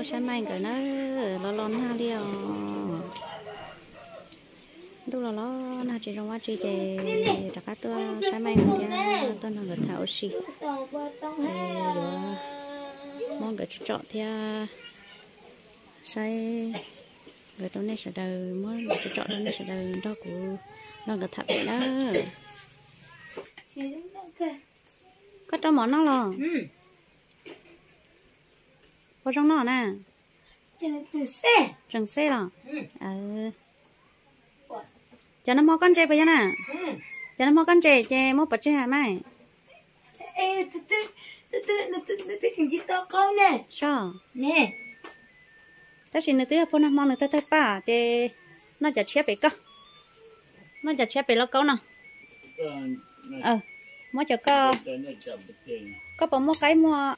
Saib Maiv nkawd na, los los nag li os. Ntuj los los nag tsis zoo dab tsi ces rov qab tuaj saib Maiv nkawd thiab tuaj nrog nkawd tham ua si. Yuav muab nkawd tsom tsom thiab saib nkawd rau nej sawv daws, muab nkawd tsom tsom rau nej sawv daws nrog kuv nrog nkawd tham pem na. Koj rau mov noj los? Ua zoo noj na. Tseem xeb los? Cov nag hmo koj ntse puas yog na? Cov nag hmo koj ntse ces muab pov tseg Maiv. Soj. Tab sis nws twb yog puag nag hmo nws tawg tawg paj ces noj cov tshiab pem koj. Noj cov tshiab pem lauj kaub no. Muab cov koj, koj puas muaj qaib muaj,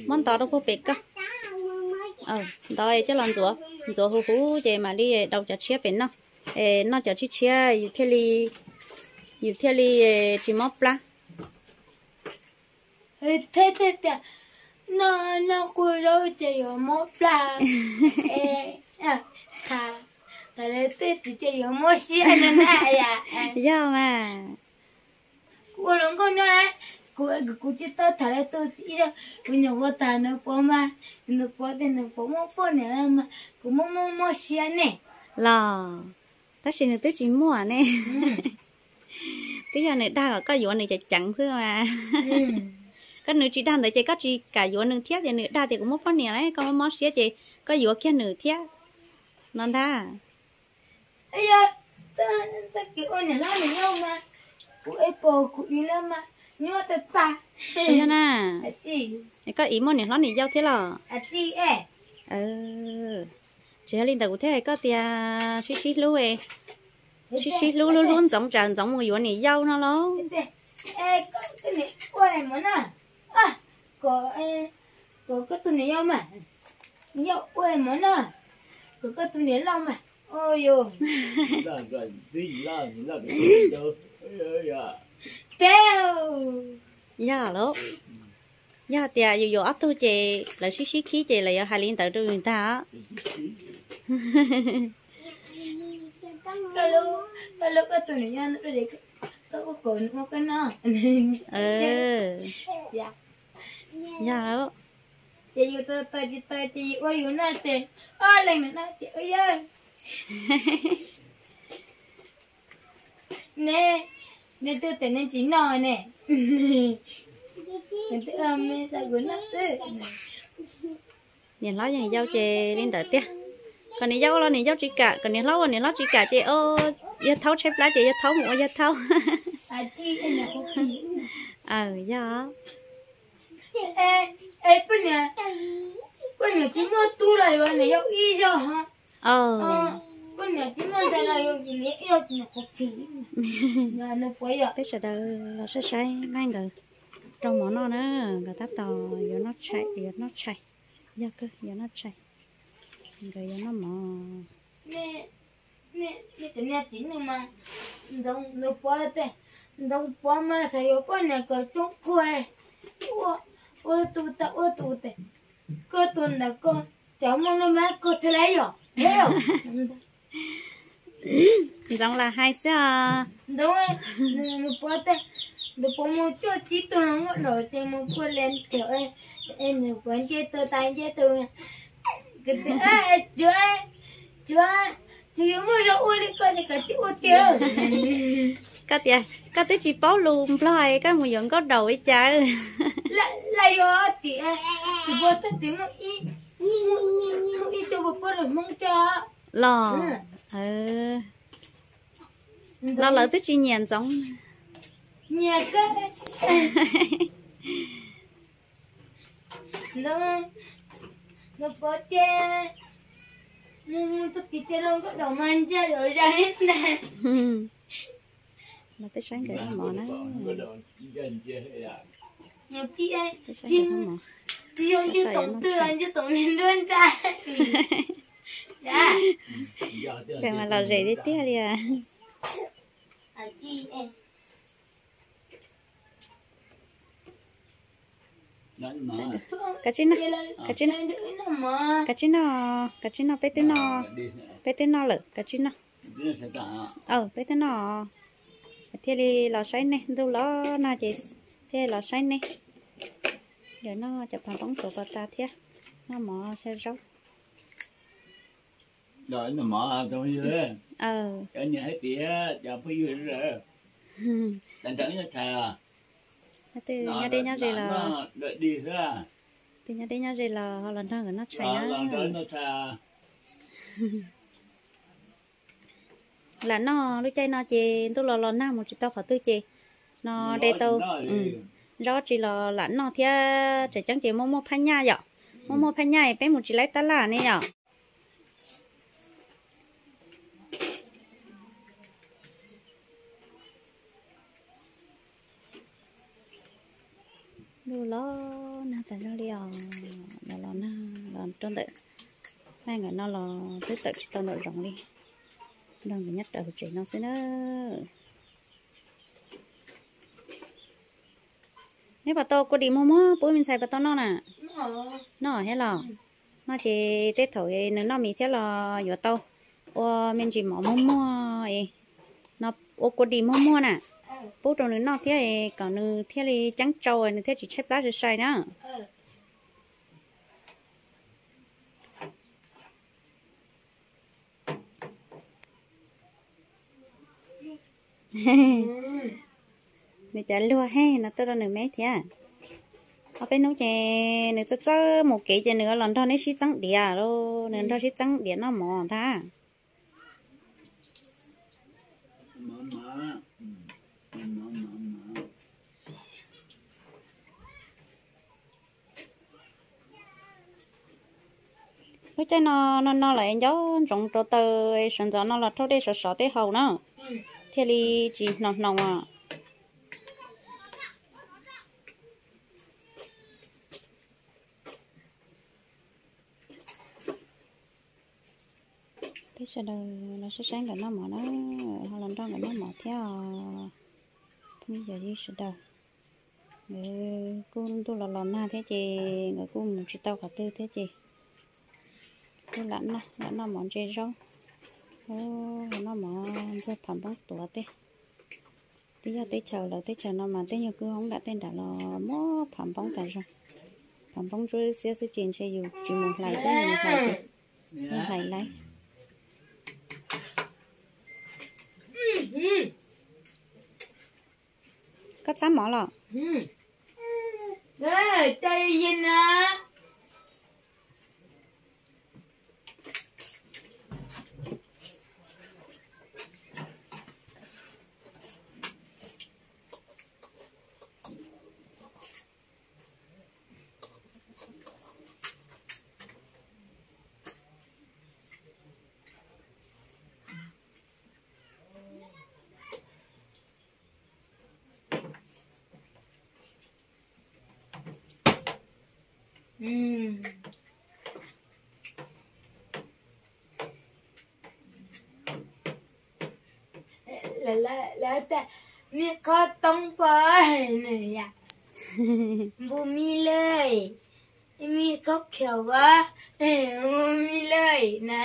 muab ntov rau puag pem koj. Ntov coj los ntxuav, ntxuav huv huv ces mam li daus cov tshiab pem noj. Es noj cov tshiab tshiab yus thiaj li, yus thiaj li tsis mob plab. Thiab tias noj, noj kuj zaub ces yuav mob plab. Tham, tham lawv tej txiv ces yuav mob siab no na. Yog mas. Kuv ua hluas nkauj nyob, kuv, kuv tsis tau tham lawv tus txiv, kuv nyuam qhuav tham nws puav mas, nws puav tias nws puav muaj poj niam mas kuv mob mob mob siab ne. Los, tab sis nws twb tsis muaj ne. Twb yog nws dag kom koj yuav nws ceev ceev xwb mas. Koj nws tsis dag ntawd ces koj tsis kam yuav nws thiab, ces nws dag tias kuv muaj poj niam lawm koj mob mob siab ces koj yuav kiag nws thiab no ntag. Yog, tag kis ua niam hlob niam yau mas, kuv ib pom kuv ib na mas nyuaj tag tag. Yog na, koj ib muaj niam hlob niam yau thiab los? Tsis yog li ntawd kuv thiaj hais koj tias sib sib hlub, sib sib hlub hlub hlub Ntxoov tsam Ntxoov mus yuav niam yau no los. Kom, kom koj tus niam yau mas, niam yau ua mov noj, kom koj tus niam loj mas, ua yus. Yog lawm, yog tias yus yuav ob tug ces lawv sib sib khib ces lawv yuav hais li ntawd rau yus ntag. Koj hlub koj tus niam yau, koj kom nws ua koj noj. Yog lawm. Ces yus tau tau ces tau ces yus ua yus noj ces ob leeg noj ces ua yawg. Ne, neb twb tias neb tsis noj ne. Neb twb me tau kuv noj xwb. Niam hlob yau ces li ntawd tiag. Kom niam yau ua los niam yau tsis kam, kom niam hlob ua niam hlob tsis kam ces yawg thaub tshaib plab ces yawg thaub mus ua yawg thaub. Aw, yog. Poj niam tsis muaj tub los yuav niam yau ib zaug ho. Poj niam tsis muaj ntxhais los yuav niam yau ib zaug. Peb sawv daws los saib saib Maiv nkawd rau mov noj na, nkawd tab tom yuav noj tshais, yuav noj tshais, yog kawg yuav noj tshais, nkawd yuav noj mov. Ntxoov Pov, Ntxoov Pov mas xav yuav poj niam kom coob kawg, ua tus tas ua tus tes, koj tus ntawm koj cov muaj nuj mas koj thiaj li yom. Ntxoov lam hais xwb os. Ntxoov, Ntxoov Pov, Ntxoov Pov mus cuaj tsib tug hluas nkauj daum ces mus puag le thiab, nws puav nce tus tas nce tus, cuag, cuag, tsis yuav muaj zog ua li koj ces koj tsis ua tiag. Koj tias koj twb tsis paub lus Nplog es koj mus yuav nkauj daum li cas? Lawv yuav tias, tus pov txog tias muaj ib, muaj ib co pov pob rau Hmoob coj los. Los lawv twb tsis nyiam Ntxoov. Nyiam kawg. Ntxoov, Ntxoov Pov ces mus txog tim tias los nkauj daum mas ntsia zom zaws li ntag. Los peb saib nkawd noj mov na. Peb saib nkawd noj mov. Tsis yog ntswg toom twg los ntswg toom niag nruab nrab. Nkawd mas lom zem tiag tiag li. Kav tsij noj, kav tsij noj, kav tsij noj, kav tsij noj, peb twb noj, peb twb noj lawm, kav tsij noj. Peb twb noj. Thiaj li los saib nej, ntuj los nag ces thiaj los saib nej. Yog noj cov phav npoob tuav pas tas thiab noj mov xyaw zaub. Twb nyob deb nyob ze los, twb nyob deb nyob ze los ho los nrog nkawd noj tshais na. Lam noj lub caij no ces ntuj los los nag mus tsis tau qhov twg ces no de tau zaub tsis los lam noj thiab. Tseem ceeb ces muaj muaj phaj nyaj yom, muaj muaj phaj nyaj es peb mus tsis laib tab laj ne yom. Ntuj los nag tas zog li os, los los nag los rau ntawm Maj nkawd no los twb tawm tsis tau nraum zoov li, nrog nkawd nyob raws hauv tsev no xwb na. Neb puas tau kua dis muag muag pub me ntxhais puas tau noj na? Noj thiab los? Noj ces tej thaum nws noj mis thiab los yuav tau ua me ntsis mov muag muag, no ua kua dis muag muag na, pub rau nws noj thiab kom nws thiaj li ceeb tsau nws thiaj tsis tshaib plab sai sai na. Nws cov luag hej no tuaj rau nws me thiab. Ob peb hnub ces nws txawj txawj mus kev ces nws los nrog neb sib txeeb diav lauj, nws nrog sib txeeb diav noj mov ntag. Lub caij no no no lawm es nco ntsoov rau taws, sawv ntxov no los rhaub dej sov sov tej haus na, thiaj li tsis hnoos hnoos os. Peb sawv daws los saib saib nkawd noj mov na, ho los nrog nkawd noj mov thiab os. Phooj ywg sawv daws, nkawd kuj ntuj los los nag thiab ces nkawd kuj mus tsis tau qhov twg thiab ces kuj lam noj, lam noj mov ntse zaub, noj mov ntxuag phav npoob tuav tej. Twb yog teb chaws lawv teb chaws no mas tej nyuag kwj hoob nram tej nram los muab phav npoob tas zog. Phav npoob ntsuab xiab xwb ces ntshe yus tsis mus hlais xwb, yus mus hlais ces yus hlais laiv. Koj txhab mov los? Lawv tas, me khob toob pov, npus mi lawm, me khob khiav a, npus mi lawm na.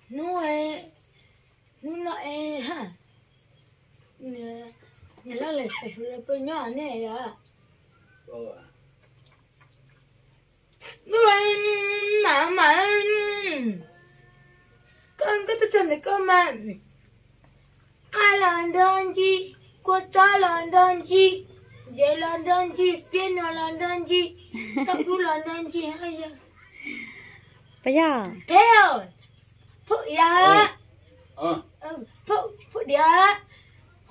Hnub, hnub no es, nws laj lawm xav sawv daws pw nyob ne yom. Mam mam, koj, koj tuaj txog ntawm koj mas, qab los nrog ncig, kua txob los nrog ncig, ntses los nrog ncig, piab nuav los nrog ncig, toj dub los nrog ncig. Puas yog? Phauj diav, phauj diav,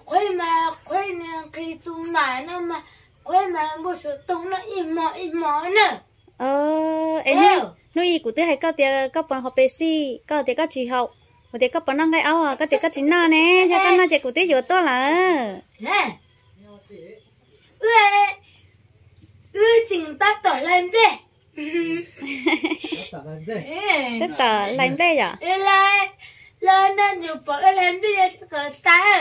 qhuav mas qhuav nqhis tus mam no mas, qhuav mas npau suav toog noj ib hmo ib hmo na. Es hnub ib kuv twb hais koj tias koj puas haus Pepsi, koj tias koj tsis haus. Kuv tias koj puas noj nqaij aub, koj tias koj tsis noj ne, yog koj noj ces kuv twb yuav tuaj lawm. Wb tseem tab tom hlais nplej. Tab tom hlais nplej yom? Los no yus pom wb hlais nplej kom tas.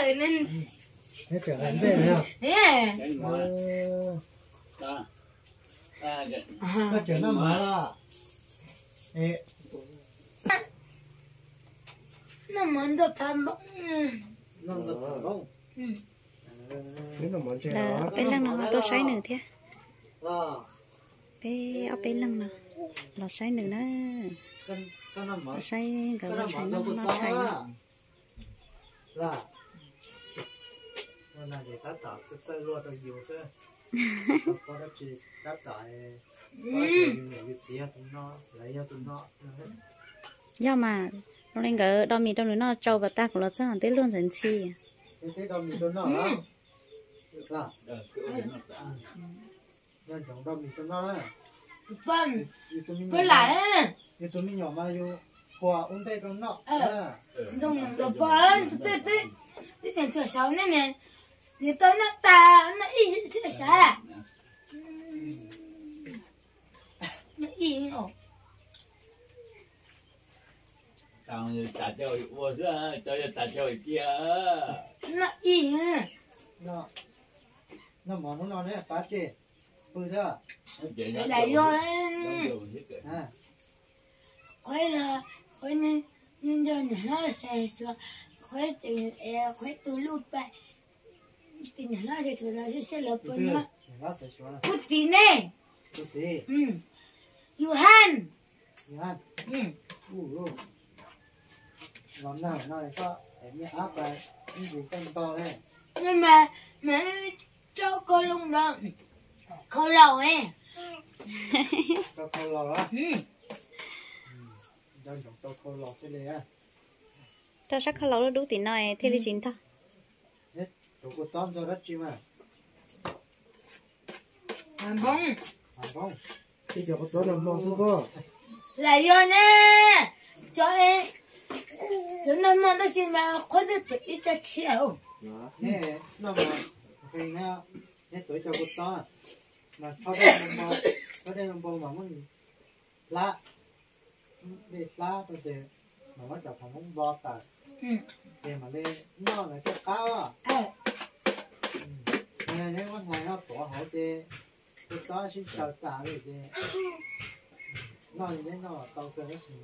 Noj mov ntxuag phav npoo. Peb leeg no tuaj saib nws thiab. Peb ob peb leeg no los saib nws na. Los saib nkawd ua tshais noj, noj tshais. Yog mas, zoo li nkawd do mis rau nws noj tsau pas tag kuv los txog twb luag ntxhi ntxhi. Pog lam, ntoo ntoo pog, twb tseem tshuav saud ne, nws tau noj tas noj ib sij xav. Noj ib os. Noj ib. Noj mov hnub no ne pab ces pw xwb. Lam yog qhuaib los qhuaib, nco niam hlob xav xyuas qhuaib, qhuaib tus luj pais, tus niam hlob xav xyuas los xij xij lawv puas nyob. Kuv txiv ne, yus haj. Los nag no koj niam ab pais ib ntsis koj nto ne. Mas, mas rau khau loo ntawd, khau laus. Rau khau laus. Rau sab khau laus dub dub tim no thiaj li tsis ntog. Lam yog ne, cov, cov noj hmo tab sis mas qhuaib twb tus ib co tshiab. Mas tho dej npau mas muab hlab, dej hlab rau ces mas muab cov phom Hmoob npo tawm, ces mam li noj ntawd thiaj qab os. Neb muab hlais noj tuav hauv ces kua txob sib xyaw tas li ces noj li neb noj tau kawg tab sis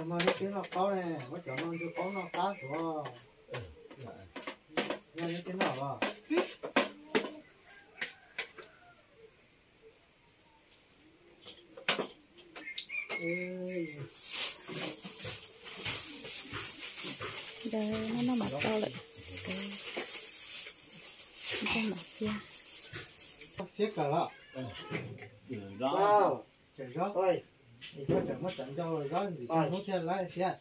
Mas neb twb noj qaub ne, muab cov no ntsw qaub noj qab xwb. Neb twb noj los? Ntawd noj noj mas tau lawm. Noj mas cia. Siab kawg los? Tseem zoo. Koj tseem muab cov ncau los zob ntxim hnub thiaj lawm siab.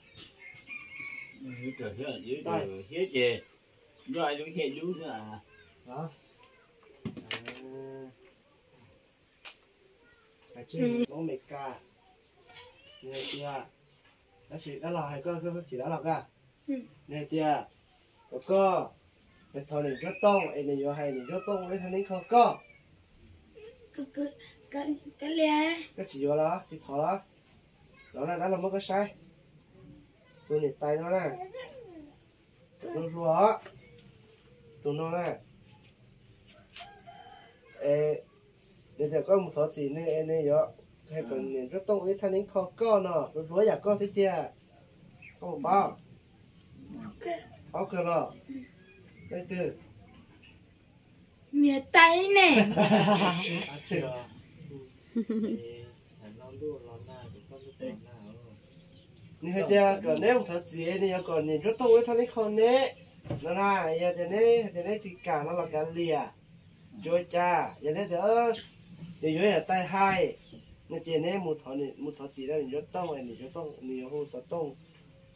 Siab ces noj ib lub hiaj dub xwb. Hais tsis Hmoob Amelikas, nws hais tias, tab sis dab laug hais koj, koj tsis dab laug koj, nws hais tias kom koj, nws thov niam Ntsuab Tooj es nws yuav hais niam Ntsuab Tooj ua ib thaj neeb kho koj. Koj tsis yuav los tsis thov los? Los na, dab laug muab koj saib, tus niam tais no na, tus hluas hluas, tus no na. Es nws tias koj mus thov txim nws es nws yuav hais kom niam Ntsuab Tooj ua ib thaj neeb kho koj no, hluas hluas yam koj thiab tiag. Koj puas paub? Paub kawg los? Leej twg? Niam tais ne. Nws hais tias kom neb mus thov txim, nws yuav kom niam Ntsuab Tooj ua ib thaj neeb kho neb no na. Yog tias neb hais tias neb tsis kam no los kav liam, tsis ua cas. Yog neb tias nws yuav yam tais hais no ces neb mus thov txim rau niam Ntsuab Tooj, niam Ntsuab Tooj nws yuav hu xov tooj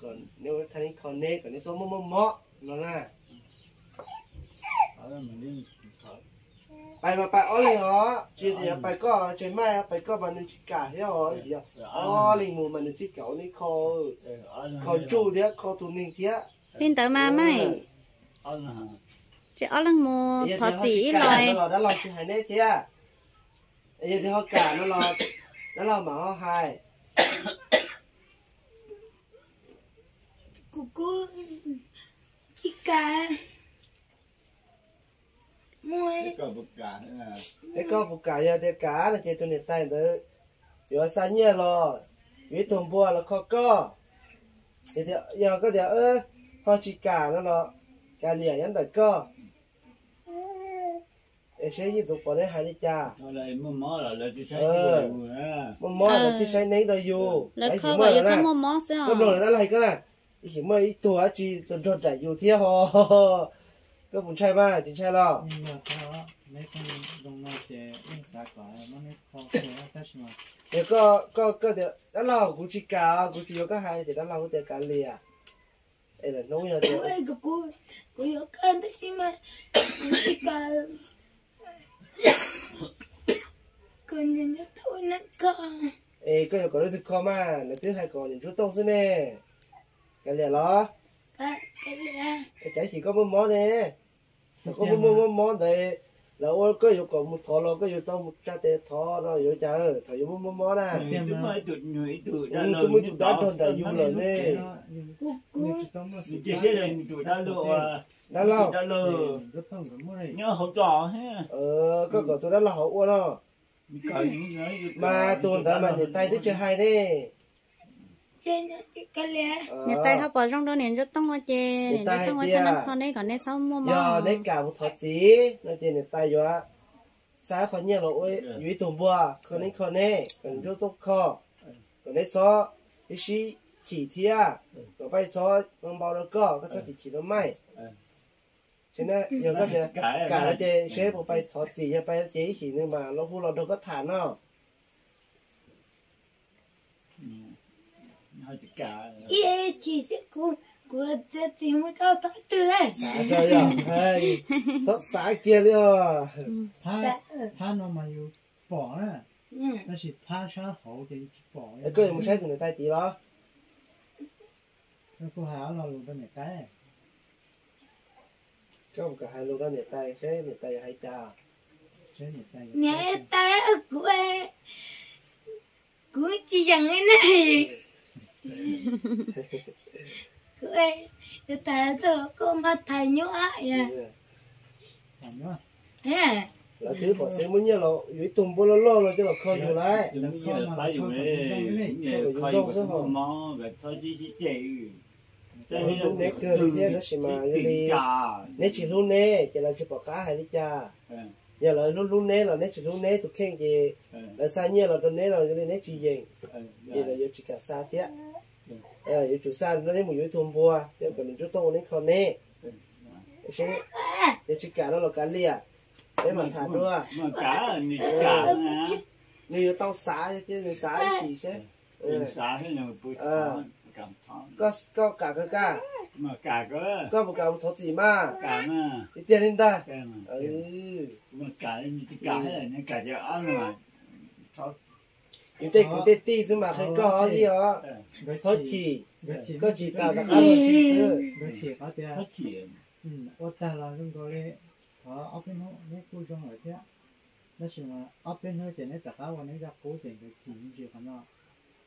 kom neb ua ib thaj neeb kho neb kom neb txhob muaj mob mob no na. Pais mas pais ob leeg os, tsis tias pais koj tsis mas pais koj mas nws tsis kam thiab os. Ob leeg mus mas nws thiaj kam ua neb kho, kho ntsuj thiab kho tus neeg thiab. Li ntawd mas mas, ces ob leeg mus thov txim ib los. Dab laug tsis hais neb thiab. Yog tias ho kam no los dab laug mam ho hais. Kuv kuv tsis kam. Es koj puas kam? Yog tias kam no ces tus niam tais ntawd yuav xa nyiaj los yuav ib tug npua los kho koj. Yog koj tias ho tsis kam no los kav liam nyob ntawm koj. Es seb yeej tus pom neb hais li cas. Muaj mob lawv thiaj saib neb rau yus. Lawv ib sim muaj, koj mloog lawv dab laug hais koj na, ib sim muaj ib tug dab tsi tuaj nrog nraim yus thiab ho. Koj puas ntshai mas tsis ntshai los? Yog koj, koj tias dab laug kuv tsis kam, kuv tsis yuav koj hais ces dab laug kuj tias kav liam. Es lawm hnub yog tias kuv yuav koj tab sis mas kuv tsis kam. Es koj yuav kom leej twg kho mas lawv twb hais kom niam Ntsuab Tooj xwb ne. Kav liam los? Es kav xyim koj muaj mob ne. Thaum koj muaj muaj mob mob ntawd, lawv ua koj yuav kom mus thov los koj yuav tau mus tsa tes thov no yuav cas thaum yuav muaj muaj mob na. Twb muaj ib tug dab nrog nraim yus lawm ne. Dab laug, nyob hauv tso, koj kom tus dab laug hauv ua no. Mas tus ntawd mas niam tais twb tsis hais ne. Niam tais ho pom zoo rau niam Ntsuab Tooj ua ces niam Ntsuab Tooj ua tau neb kho neb kom neb txhob muaj mob. Yog neb kam mus thov txim no ces niam tais yuav xa qhov nyiaj los ua yuav ib tug npua kho neb kho neb kom Ntsuab Tooj kho, kom neb txhob ib sib chim thiab, kom pab txhob npau rau koj, koj txhob chim chim rau maij. Yog koj tias kam no ces seb puas pais thov txim, yog pais ces ib sim nws mas los hu los nrog koj tham no. Ib chim xwb kuv, kuv txiv mus rau thov twg. Xav kiag li os. Phab no mas yus pom na, tab sis phab sab hauv ces yus tsis pom. Koj yuav mus saib tus niam tais tid los? Kuv hais ob lo lus rau niam tais. Koj mus kom hais lus rau niam tais seb niam tais yuav hais cas. Niam tais, kuv, kuv tsis yeem li ne. Kuv, niam tais, koj mas thaiv nyuaj. Lawv twb pom xeeb muaj nyiaj los yuav ib tug npua loj loj no coj los kho yus lawm. Yus zoo xwb ho. Neb kawg li thiab tab sis mas yog li neb tsis hlub neb ces lawv tsis pom qab hais li cas. Yog lawv hlub hlub neb los neb tsis hlub neb tus kheej ces lawv xa nyiaj los rau neb los yog li neb tsis yeem, ces lawv yuav tsis kam xa thiab. Yuav tsum xa no neb mus yuav ib tug npua coj kom nws Ntsuab Tooj ua neb kho neb. Yog tsis kam no los kav liam, peb mam tham dua. Nws yuav tau xav ces nws xav ib sim seb. Koj kam kawg koj? Koj puas kam mus thov txim mas? Tiag tiag li ntag. Nws tej kwv tej tij xwb mas qhia koj li os. Txhob chim, koj chim tas rov qab los chim xwb. Ua tag los zoo nkaus li, thov ob peb hnub neb kuj zoo lawm thiab. Tab sis mas ob peb hnub ces neb rov qab ua neb zaj qub ces nkawd chim me ntsis qhov no.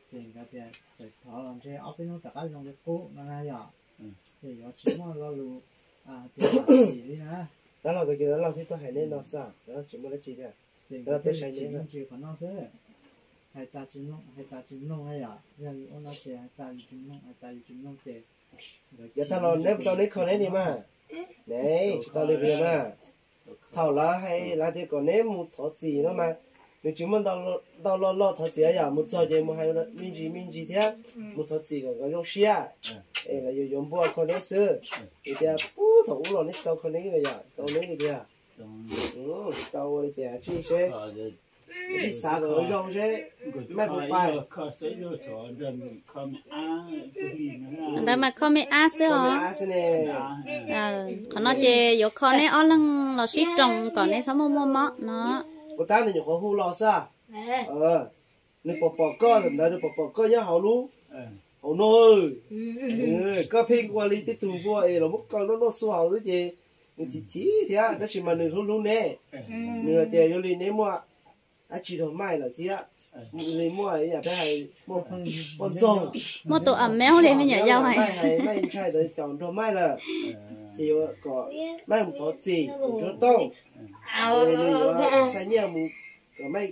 Ces nkawd tias txawm thov los ntshe ob peb hnub rov qab zoo li qub no na yom. Ces yuav tsis muaj lo lus tias chim li na. Dab laug tag kis dab laug thiaj tuaj hais neb no xwb, dab laug tsis muaj dab tsi thiab. Ces nkawd tuaj chim me ntsis qhov no xwb. Hais tas tsis mloog, hais tas tsis mloog na yom. Yog li ua no ces hais tas yus tsis mloog, hais tas yus tsis mloog ces Yav tag los neb tau neb kho neb li mas, neb tsis tau li mas. Thaum lawv hais lawv tias kom neb mus thov txim no mas, nws tsis muaj ntau lo loj thov txim yom, mus txog ces mus hais me ntsis me ntsis thiab, mus thov txim kom nkawd zoo siab, es lawv yuav yuav npua kho neb xwb. Vim tias puag thaum ub los neb tsis tau kho neb li yom, tsis tau neb li tiag. Tsis tau ua li tias tsis seb, tsis xav kom zoo seb maj puas pais. Ntawd mas kho me ab xwb os. Qhov no ces yuav kho neb ob leeg los sib roos kom neb txhob muaj muaj mob no. Ua tab nws nyuam qhuav hu los xwb. Nws pom pom koj ntawd, nws pom pom koj nyob hauv lub, hauv no. Koj pheej ua li tej tug npua es los muab koj noj noj xuav hauv xwb ces nws chim chim thiab, tab sis mas nws hlub hlub neb. Nws hais tias yog li neb muaj dab tsi dog maij lawm thiab, li muaj ib yam peb hais, muaj poj ntxoog, muaj tus a mev li me nyuam yaus hais, maij ntshai ntawd cov dog maij lawm, ces yuav kom maij mus thov txim tus nruab tooj, nws yuav xa nyiaj mus kom maij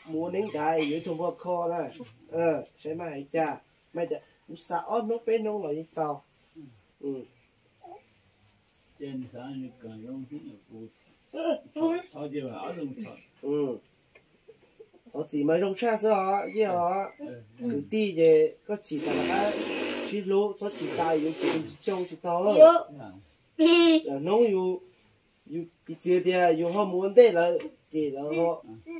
mus ua neeb nrad yuav ib tug npua kho na. Saib maij hais cas, maij tias kuv xav ob hnub peb hnub los yeej tau. Thov txim mas zoo tshaj xwb os, yeej os. Kwv tij ces koj tsis tas qab sib hlub, txhob tsis tas yuav tsis xyoo tsis tau. Lawm hnub yus, yus piv txwv tias yus ho mus ua ntej lawm ces lawv ho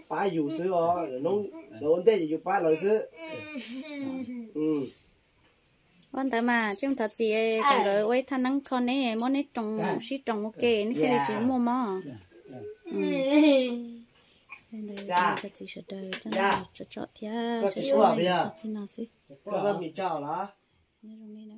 pab yus xwb os. Lawm hnub lawv ua ntej ces yus pab lawv xwb. Ua ntawd mas tsis thov txim, kom nkawd ua ib thaj neeb kho neb, muab neb roos sib roos ua ke, neb thiaj li tsis muaj mob. Thov txim sawv daws, tso tso thiab, txij no xwb. Nyob zoo nej na.